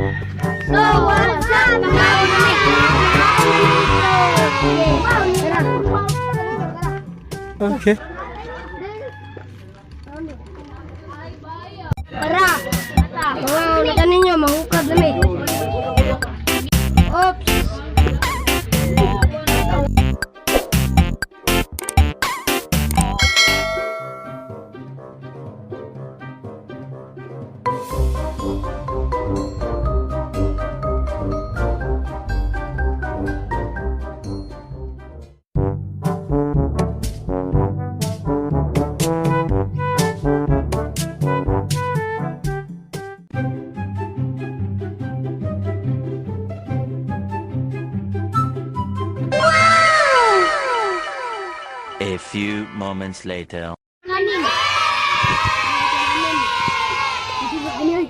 So, what's up, mga? Okay. Tara! Mga ulitan ninyo, mahukad na may. Oops! A few moments later. Namin. Ano?